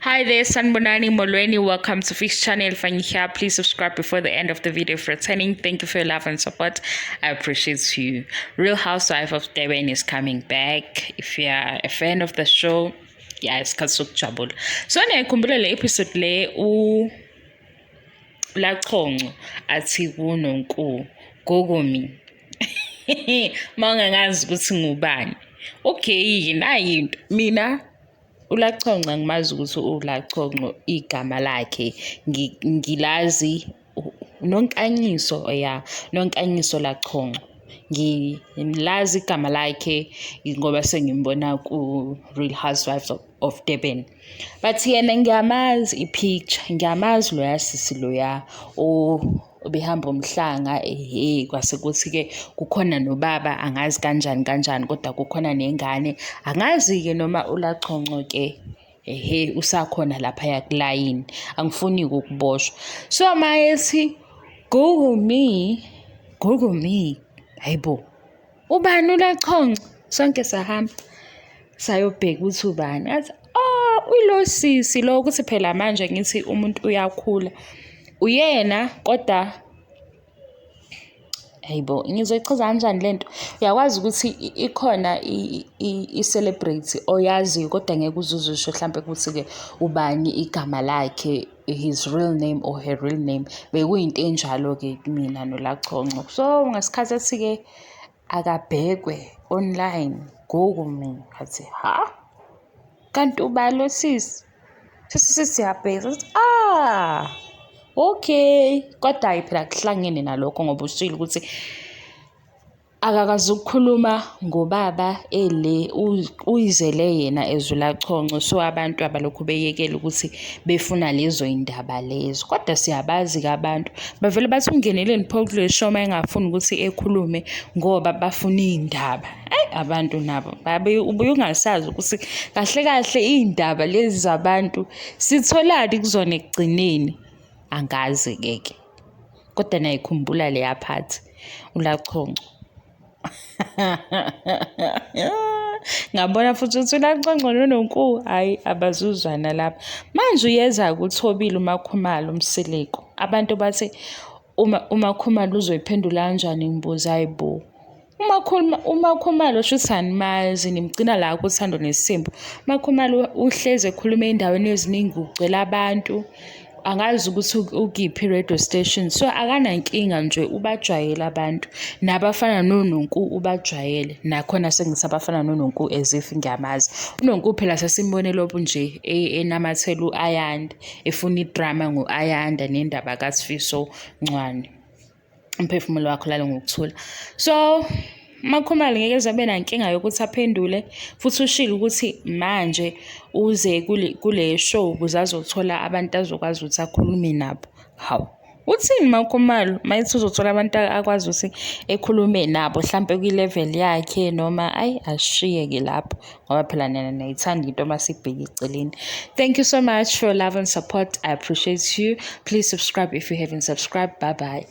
Hi there, Sanbonani Molweni. Welcome to Fish Channel. If you're here, please subscribe before the end of the video. If returning, thank you for your love and support. I appreciate you. Real Housewife of Durban is coming back. If you are a fan of the show, yeah, isikhathi sokujabula. So niyayikhumbula le episode le u lachonco athi kunonku Google me. Uma ungangazi ukuthi ngubani. Okay, nayi into. Mina uLaConco angimazi ukuthi uLaConco igama lakhe ngilazi uNonkanyiso ya Nonkanyiso LaConco. Ngilazi igama lakhe ngoba sengimbona ku-Real Housewives of Durban. But yena ngiyamazi i-picture, ngiyamazi loya sisi loya obehamba umhlanga ehe kwase kuthi-ke kukhona nobaba angazi kanjani kanjani kodwa kukhona nengane angazi-ke noma ulachonco-ke ehe usakhona laphaya kulayini angifuni-ke ukuboshwa so mayethi google me google me hayibo ubani ulachonco sonke sahamba sayobheka ukuthi ubani athi oh ulo sisi lo ukuthi phela manje ngithi umuntu uyakhula uyena kodwa hayibo ngizoyichaza kanjani lento uyakwazi ukuthi ikhona i-celebrity oyaziyo kodwa ngeke uze uzisho hlampe ukuthi-ke ubani igama lakhe his real name or her real name bekuyinto enjalo-ke kumina nolachonco so ngesikhathi ethi-ke akabhekwe online google me ngathi ha kanti ubani lo sisi sisi siyabheka sathi ah okay kodwa hayi phela kuhlangene nalokho ngoba ushilo ukuthi akakazi ukukhuluma ngobaba ele uyizele yena ezulachonco so abantu abalokhu beyekela ukuthi befuna lezo yindaba lezo kodwa siyabazi-ke abantu bavele bathi ungeneleni pho kule show uma engafuni ukuthi ekhulume ngoba bafuna iy'ndaba eyi abantu nabo babe ubuye ungasazi ukuthi kahle kahle iy'ndaba lezi zabantu sitholani kuzona ekugcineni angazi-ke ke kodwa nayikhumbula leya phathi ulachonco ngabona futhi ukuthi uLaConco noNonku hhayi abazuzwana lapha. Manje uyeza-ke uThobile uMakhumalo uMseleku. Abantu bathi uma uMakhumalo uzoyiphendula kanjani imibuzo, hhayi bo. UMakhumalo shuthi animazi nimgcina la kuThando Nesithembu. UMakhumalo uhlezi ekhuluma ey'ndaweni eziningi ugcwele abantu. Angazi ukuthi ukiphi i-radio station so akanankinga nje ubajwayele abantu nabafana noNonku ubajwayele nakhona sengithi abafana noNonku as if ngiyamazi uNonku phela sesimbone lobu nje e, enamathela u-Ayanda efuna idrama ngo-Ayanda nendaba kaSifiso Ncwane. Umphefumulo wakho ulale ngokuthula. So uMakhumalo ngeke eze abe nankinga yokuthi aphendule futhi ushilo ukuthi manje uze kule show ukuze azothola abantu azokwazi ukuthi akhulume nabo. Hawu. Uthini uMakhumalo uma ethi uzothola abantu akwazi ukuthi ekhulume nabo hlampe kwi-level yakhe noma ayi ashiye-ke lapho ngoba phela nina niyayithanda into uma sibheke eceleni. Thank you so much for your love and support. I appreciate you. Please subscribe if you haven't subscribed. Bye bye.